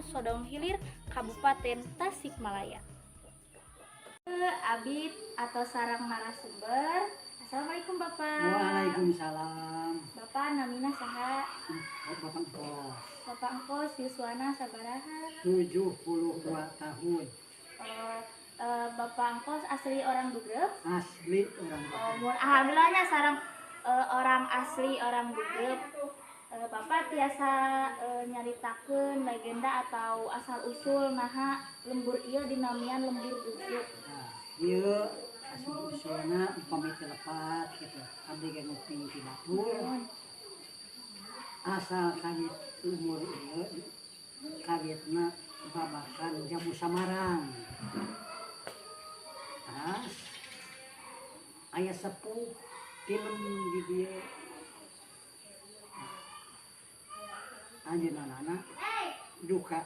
Sodonghilir, Kabupaten Tasikmalaya. Abid atau sareng narasumber. Assalamualaikum, Bapak. Waalaikumsalam. Bapak namina saha? Bapak Engkos. Bapak Engkos yuswana sabaraha? 72 tahun. Oh, Bapak Engkos asli orang Dugreg? Asli orang Oh, Dugreg. Mun alhamdulillahnya sareng orang asli orang Dugreg. Bapak tiasa nyaritakeun legenda atau asal usul naha lembur ieu dinamian lembur Dugreg? Nah, ieu asal usulna upami teu lepat gitu. Abdi ge nguping ti batur. Asal kawit lembur ieu kawitna babakan jamu samarang. Terus aya sepuh tilem di dieu. Anjeunna duka.